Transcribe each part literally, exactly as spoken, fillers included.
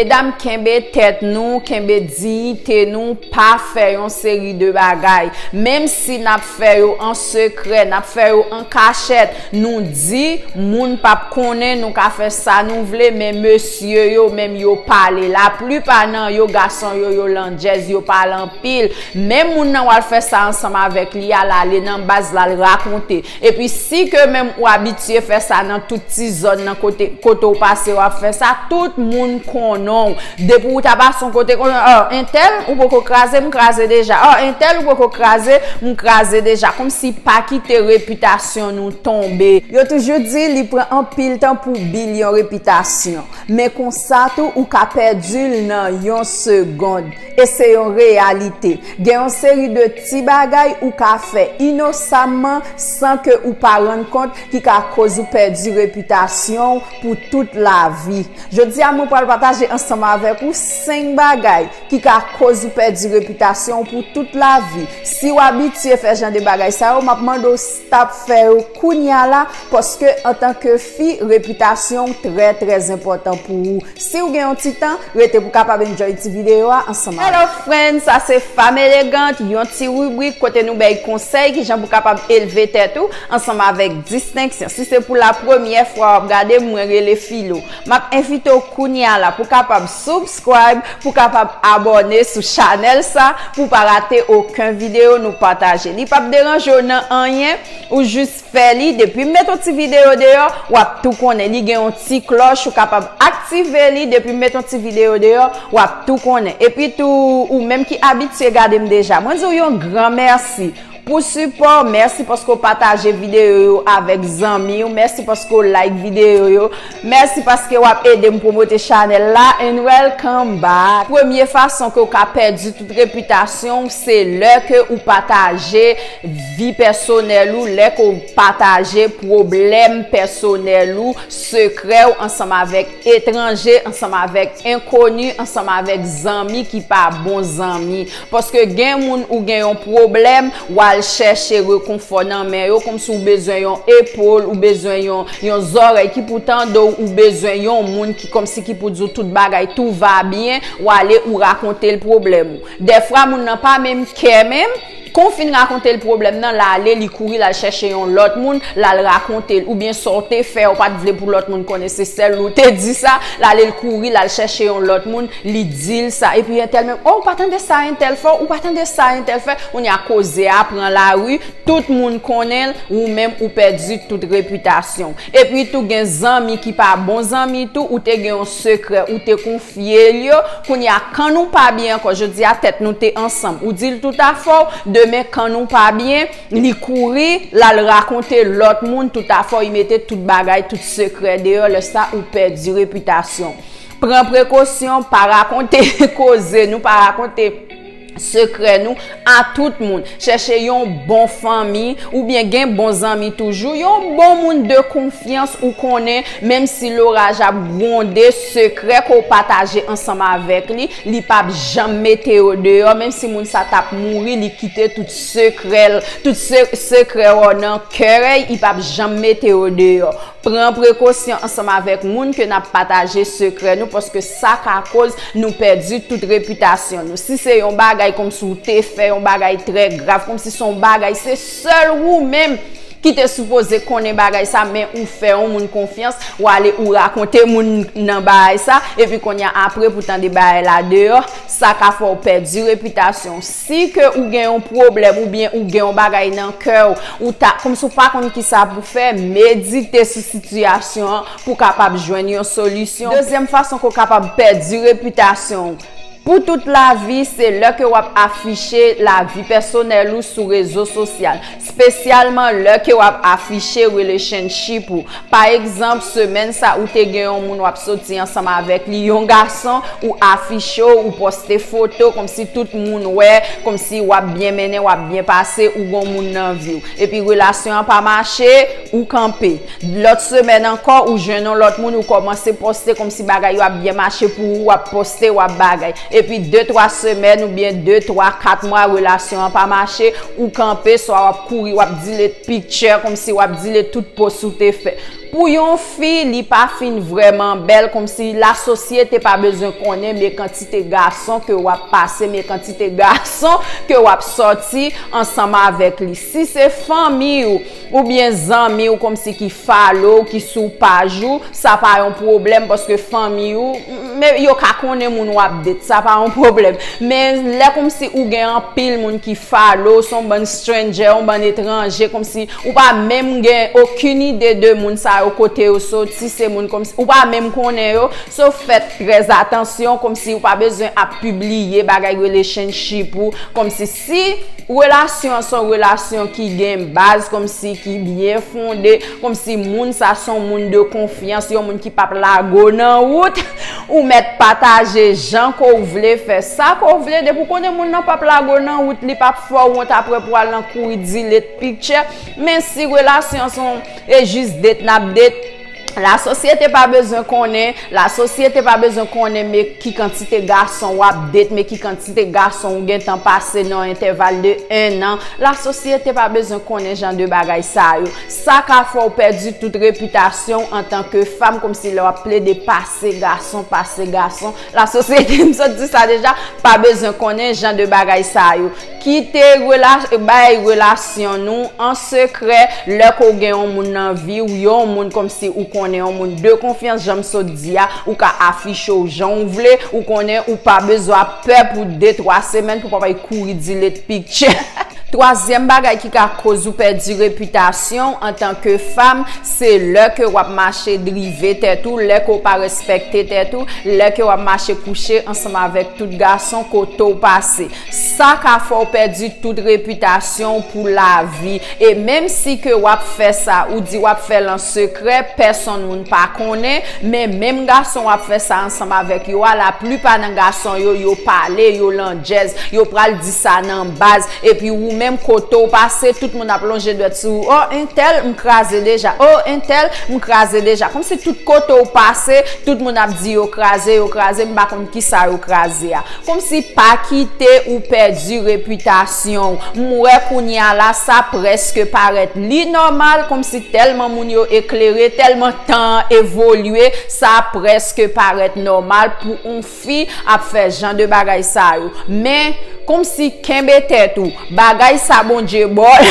Medam, kenbe tèt nou, kenbe diyite nou, pa fè yon seri de bagay. Menm si n ap fè yo an sekrè, n ap fè yo an kachèt, nou di, moun p ap konnen, nou ka fè sa nou vle, men mesye yo menm yo pale. Laplipa nan yo, gason yo, yo landjèz, yo pale anpil. Men moun nan w al fè sa ansanm avèk li a, l ale nan baz la, l rakonte. Epi si ke menm ou abitye fè sa nan tout ti zòn nan kote, kote w pase w ap fè sa, tout moun konnen w. Depi w ta pase yon kote konnen, oh, entèl, ou poko kraze, m kraze deja. Oh, entèl, ou poko kraze, m kraze deja. Kòmsi pa kite repitasyon nou tonbe. Yo toujou di li pran anpil tan pou build yon repitasyon. Men konsa tou, ou ka pèdi l nan yon segond. E se yon reyalite. Gen yon seri de ti bagay ou ka fè inosamman san ke ou pa rann kont ki ka koz ou pèdi repitasyon w pou tout lavi. Jodi a, mwen pral pataje ansanm avèk ou senk bagay ki ka koz ou pèdi repitasyon w pou tout lavi. Si w abitye fè jan de bagay sa yo, m ap mande w stop fè yo kounye a la, paske antanke fi, repitasyon w trè, trè enpòtan pou ou. Si w gen yon ti tan, rete pou w kapab enjoy ti videyo a ansanm avè m. Hello friends, sa se Femme Élégante, yon ti ribrik kote nou bay konsèy kijan pou w kapab elve tèt ou ansanm avèk distenksyon. Si se pou la premyè fwa w ap gade m, mwen rele Filo. M ap envite w kounye a la pou w kapab subscribe, pou w kapab abòne sou chanèl sa, pou w pa rate okenn videyo nou pataje. Li p ap deranje w nan anyen, ou jis fè li, depi m met yon ti videyo deyò, w ap tou konnen. Li gen yon ti klòch, ou kapab aktive li, depi m met yon ti videyo deyò, w ap tou konnen. Epi tou, ou menm ki abitye gade m deja, mwen di w yon gran mèsi pou sipò w, mèsi paske w pataje videyo yo avèk zanmi w, mèsi paske w like videyo yo, mèsi paske w ap ede m pwomote chanèl la, and welcome back. Premye fason ke w ka pèdi tout repitasyon w, se lè ke ou pataje vi pèsonèl ou, lè ke w pataje pwoblèm pèsonèl ou, sekrè w ansanm avèk etranje, ansanm avèk enkoni, ansanm avèk zanmi ki pa bon zanmi. Paske gen moun ou gen yon pwoblèm, w al chèche rekonfò nan men yo, kòmsi w bezwen yon epòl, ou bezwen yon, yon zòrèy ki pou tande w, ou bezwen yon moun ki kòmsi ki pou di w tout bagay, tout va bien, w ale ou rakonte l pwoblèm ou. Dèfwa moun nan pa menm kè menm, kan w fin rakonte l pwoblèm nan, l ale, li kouri, l al chèche yon lòt moun, l al rakonte l, oubyen sa w te fè, ou pa t vle pou lòt moun konnen, se sèl ou te di sa, l ale, l kouri, l al chèche yon lòt moun, li di l sa. Epi entèl menm, oh, ou pa tande sa entèl fè, ou pa tande sa entèl fè, kounye a koze a pran lari, tout moun konnen l, ou menm ou pèdi tout repitasyon w. Epi tou gen zanmi ki pa bon zanmi tou, ou te gen yon sekrè, ou te konfye l yo, kounye a kan nou pa byen ankò, jodi a tèt nou te ansanm, ou di l tout afè w, demen kan nou pa byen, li kouri, l al rakonte lòt moun tout afè w, li mete tout bagay, tout sekrè deyò, lè sa ou pèdi repitasyon w. Pran prekosyon, pa rakonte koze nou, pa rakonte sekrè nou a tout moun. Chèche yon bon fanmi oubyen gen bon zanmi toujou, yon bon moun de konfyans ou konnen, menm si loraj ap gwonde, sekrè ke w pataje ansanm avèk li, li p ap janm mete yo deyò, menm si moun sa t ap mouri, li kite tout sekrè l, tout se-, sekrè w nan kè l, li p ap janm mete yo deyò. Pran prekosyon ansanm avèk moun ke n ap pataje sekrè nou, paske sa ka koz nou pèdi tout repitasyon nou. Si se yon bagay kòmsi w te fè, yon bagay trè grav, kòmsi se yon bagay, se sèl ou menm ki te sipoze konnen bagay sa, men ou fè yon moun konfyans, w ale ou rakonte moun nan bagay sa, epi kounye a apre pou tande bagay la deyò, sa ka fè w pèdi repitasyon w. Si ke ou gen yon pwoblèm oubyen ou gen yon bagay nan kè w, ou ta, kòmsi w pa konn kisa pou fè, medite sou sitiyasyon an pou w kapab jwenn yon solisyon. Dezyèm fason ke w kapab pèdi repitasyon w pou tout lavi, se lè ke w ap afiche lavi pèsonèl ou sou rezo sosyal, espesyalman lè ke w ap afiche relationship ou. Pa egzanp, semèn sa ou te gen yon moun w ap soti ansanm avèk li, yon gason, ou afiche w, ou poste foto, kòmsi tout moun wè, kòmsi w ap byen mennen, w ap byen pase, ou gon moun nan vi w. Epi relasyon an pa mache, ou kanpe. Lòt semèn ankò, ou jwenn yon lòt moun, ou kòmanse poste kòmsi bagay yo ap byen mache pou ou, w ap poste, w ap bagay. Epi de, twa semèn oubyen de, twa, kat mwa, relasyon an pa mache, ou kanpe, swa w ap kouri, w ap delete picture, kòmsi w ap delete tout post ou te fè. Pou yon fi, li pa fin vrèman bèl, kòmsi lasosyete pa bezwen konnen men kantite gason ke w ap pase, men kantite gason ke w ap sòti ansanm avèk li. Si se fanmi w oubyen zanmi w kòmsi ki follow w, ki sou paj ou, sa pa yon pwoblèm paske fanmi w, men yo ka konnen moun w ap date, sa pa yon pwoblèm. Men lè kòmsi ou gen anpil moun ki follow w, se yon bann stranger, yon bann etranje, kòmsi ou pa menm gen okenn ide de moun sa yo, kote yo soti, se moun kòmsi ou pa menm konnen yo. So fè trè atansyon, kòmsi ou pa bezwen ap pibliye bagay relationship ou, kòmsi si relasyon an se yon relasyon ki gen baz, kòmsi ki byen fonde, kòmsi moun sa se yon moun de konfyans, yon moun ki p ap lage w nan wout, ou mèt pataje jan ke w vle, fè sa ke w vle, depi w konnen moun nan p ap lage w nan wout, li p ap fè w wont apre pou al nan kouri delete picture. Men si relasyon se yon, e jis date n ap date, lasosyete pa bezwen konnen, lasosyete pa bezwen konnen men ki kantite gason w ap date, men ki kantite gason ou gentan pase nan yon entèval de en an. Lasosyete pa bezwen konnen jan de bagay sa yo. Sa ka fè w pèdi tout repitasyon w antanke fanm, kòmsi lè w ap plede pase gason, pase gason. Lasosyete, m sot di sa deja, pa bezwen konnen jan de bagay sa yo. Kite rela-, bay relasyon nou an sekrè. Lè ke w gen yon moun nan vi w, yon moun kòmsi ou konnen, yon moun de konfyans, jan m sot di a, ou ka afiche w jan w vle, ou konnen ou pa bezwen ap pè pou de, twa semèn pou w pa bay kouri delete picture. Twazyèm bagay ki ka koz ou pèdi repitasyon w antanke fanm, se lè ke w ap mache drive tèt ou, lè ke w pa respekte tèt ou, lè ke w ap mache kouche ansanm avèk tout gason kote w pase. Sa ka fè w pèdi tout repitasyon w pou lavi. E menm si ke w ap fè sa, ou di w ap fè l an sekrè, pèsonn moun pa konnen, men menm gason w ap fè sa ansanm avèk yo a, laplipa nan gason yo, yo pale, yo landjèz, yo pral di sa nan baz, epi ou menm kote w pase, tout moun ap lonje dwèt sou ou, o, entèl, m kraze deja, o, entèl, m kraze deja. Kòmsi tout kote w pase, tout moun ap di yo kraze, yo kraze, m pa konn kisa yo kraze a. Kòmsi pa kite ou pèdi repitasyon w. M wè kounye a la, sa prèske parèt li nòmal, kòmsi tèlman moun yo eklere, tèlman tan an evolye, sa prèske parèt nòmal pou yon fi ap fè jan de bagay sa yo. Men, kòmsi kenbe tèt ou, bagay sa Bondye ba w,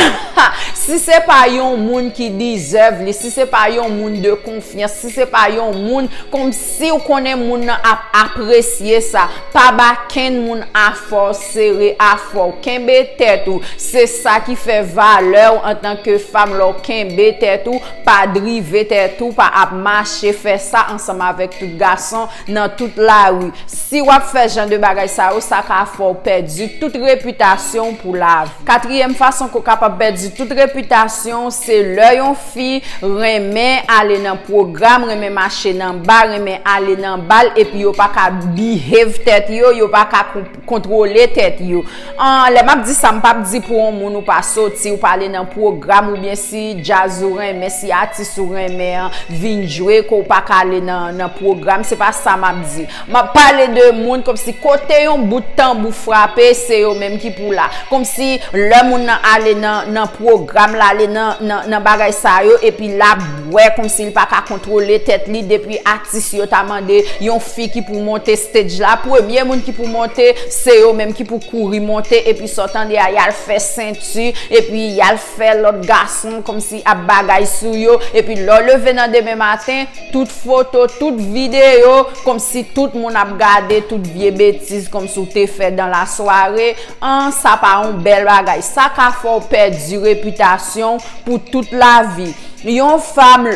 si se pa yon moun ki deserve li, si se pa yon moun de konfyans, si se pa yon moun kòmsi w konnen moun nan ap apresye sa, pa ba kenn moun afè w, sere afè w, kenbe tèt ou. Se sa ki fè valè w antanke fanm, lè w kenbe tèt ou, pa drive tèt ou, pa ap mache fè sa ansanm avèk tout gason nan tout lari. Si w ap fè jan de bagay sa yo, sa ka fè w pèdi tout repitasyon w pou lavi. Katriyèm fason ke w kapab pèdi tout repitasyon w, se lè yon fi renmen ale nan pwogram, renmen mache nan ba, renmen ale nan bal, epi yo pa ka behave tèt yo, yo pa ka kon-, kontwole tèt yo. An, lè m ap di sa, m p ap di pou yon moun ou pa soti, ou pa ale nan pwogram, oubyen si djaz ou renmen, si atis ou renmen an vin jwe, ke w pa ka ale nan, nan pwogram, se pa sa m ap di. M ap pale de moun kòmsi kote yon bout tanbou frape, se yo menm ki pou la. Kòmsi lè moun nan ale nan, nan pwogram, l ale nan, nan, nan bagay sa yo, epi l ap bwè kòmsi l pa ka kontwole tèt li, depi atis yo ta mande yon fi ki pou monte stage la, premye moun ki pou monte, se yo menm ki pou kouri monte, epi sa w tande a, y al fè senti, epi y al fè lòt gason kòmsi ap bagay sou yo, epi lè w leve nan demen maten, tout foto, tout videyo, kòmsi tout moun ap gade tout vye betiz kòmsi w te fè dan lasware, an, sa pa yon bèl bagay. Sa ka fè w pèdi repitasyon w pou tout lavi. Yon fanm,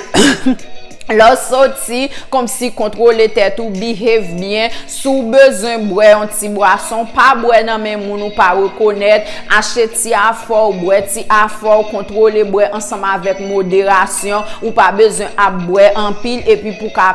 lè w soti, kòmsi kontwole tèt ou, behave byen. Si w bezwen bwè yon ti bwason, pa bwè nan men moun ou pa rekonèt. Achte ti afè w, bwè ti afè w, kontwole, bwè ansanm avèk moderasyon. Ou pa bezwen ap bwè anpil epi pou ka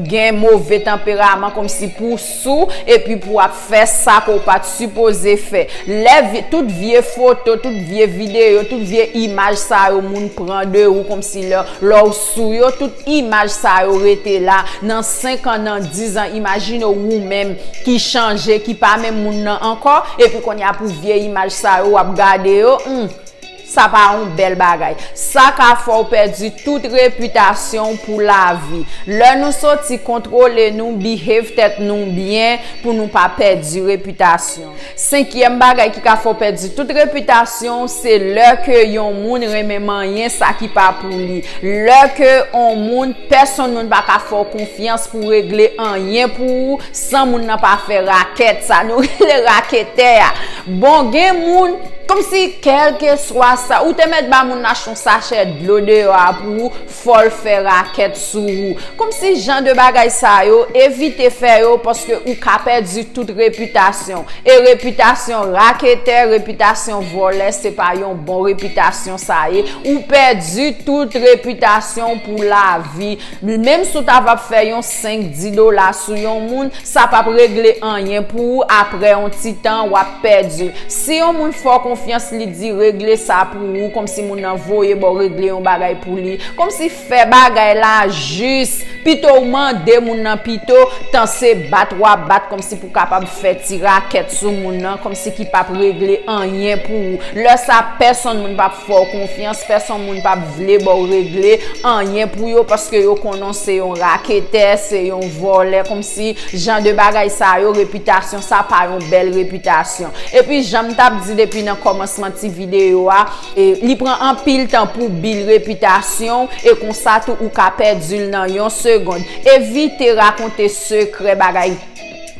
gen move tanperaman kòmsi pou sou epi pou ap fè sa ke w pa t sipoze fè. Lè vye, tout vye foto, tout vye videyo, tout vye imaj sa yo moun pran de ou kòmsi lè, lè w sou yo, tout imaj sa yo rete la. Nan senk an, nan diz an, imajine w ou menm ki chanje, ki pa menm moun nan ankò, epi kounye a pou vye imaj sa yo w ap gade yo, hmm. Sa pa yon bèl bagay. Sa ka fè w pèdi tout repitasyon w pou lavi. Lè nou soti, kontwole nou, behave tèt nou byen pou nou pa pèdi repitasyon. Senkyèm bagay ki ka fè w pèdi tout repitasyon w, se lè ke yon moun renmen manyen sa ki pa pou li. Lè ke yon moun, pèsonn moun pa ka fè w konfyans pou regle anyen pou ou, san moun nan pa fè rakèt, sa nou rele raketè a. Bon, gen moun, kòmsi kèlkeswa sa, ou te mèt ba moun nan achte yon sachè dlo deyò a pou ou, fò l fè rakèt sou ou. Kòmsi jan de bagay sa yo, evite fè yo, paske ou ka pèdi tout repitasyon. E repitasyon raketè, repitasyon vòlè, se pa yon bon repitasyon sa ye. Ou pèdi tout repitasyon pou lavi. Menm si w ta va fè yon senk, dis dola sou yon moun, sa p ap regle anyen pou ou. Apre yon ti tan, w ap pèdi. Si yon moun fè w konfyans, li di regle sa pou ou, kòmsi moun nan voye ba w regle yon bagay pou li, kòmsi fè bagay la jis. Pito w mande moun nan pito, tan se bat w ap bat, kòmsi pou kapab fè ti rakèt sou moun nan, kòmsi ki p ap regle anyen pou ou. Lè sa, pèsonn moun p ap fè w konfyans, pèsonn moun p ap vle ba w regle anyen pou yo, paske yo konnen w se yon raketè, se yon vòlè, kòmsi jan de bagay sa yo, repitasyon sa pa yon bèl repitasyon. Epi, jan m t ap di depi nan kòmansman ti videyo a, e, li pran anpil tan pou build repitasyon w, e konsa tou ou ka pèdi l nan yon segonn. Evite rakonte sekrè, bagay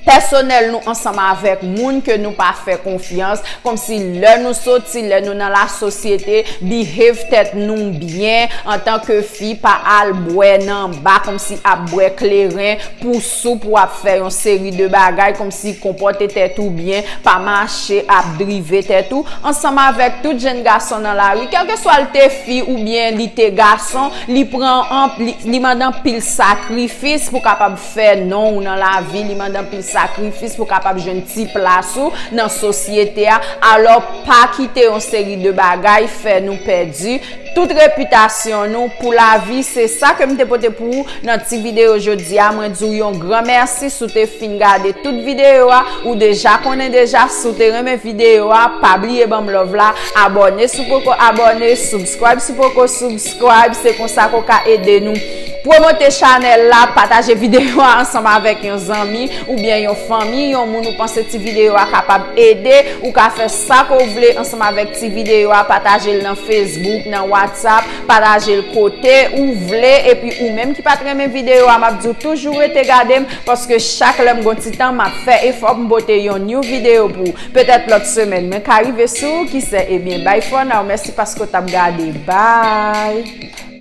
pèsonèl nou ansanm avèk moun ke nou pa fè konfyans, kòmsi lè nou soti, lè nou nan lasosyete, behave tèt nou byen. Antanke fi, pa al bwè nan ba, kòmsi ap bwè kleren pou soup, w ap fè yon seri de bagay, kòmsi konpòte tèt ou byen, pa mache ap drive tèt ou. Ansanm avèk tout jèn gason nan lari, kèlkeswa l te fi oubyen li te gason, li pran anp-, li, li mande anpil sakrifis pou kapab fè non w nan lavi, li mande anpil sakrifis pou kapab jwenn ti plas ou nan sosyete a. Alò, pa kite yon seri de bagay fè nou pèdi tout repitasyon nou pou lavi. Se sa ke m te pote pou ou nan ti videyo jodi a. Mwen di w yon gran mèsi si w te fin gade tout videyo a. Ou deja konnen deja, si w te renmen videyo a, pa bliye ban m love la. Abòne si w poko abòne, subscribe si w poko subscribe. Se konsa ke w ka ede nou pwomote chanèl la, pataje videyo a ansanm avèk yon zanmi oubyen yon fanmi, yon moun ou panse ti videyo a kapab ede. Ou ka fè sa ke w vle ansanm avèk ti videyo a, pataje l nan Facebook, nan WhatsApp, pataje l kote ou vle. Epi ou menm ki pa t renmen videyo a, m ap di w toujou rete gade m, paske chak lè m gon ti tan, m ap fè efò pou m pote yon new videyo pou ou. Petèt lòt semèn mwen ka rive sou ou, kisè. Ebyen, bye for now. Mèsi paske w t ap gade. Bye.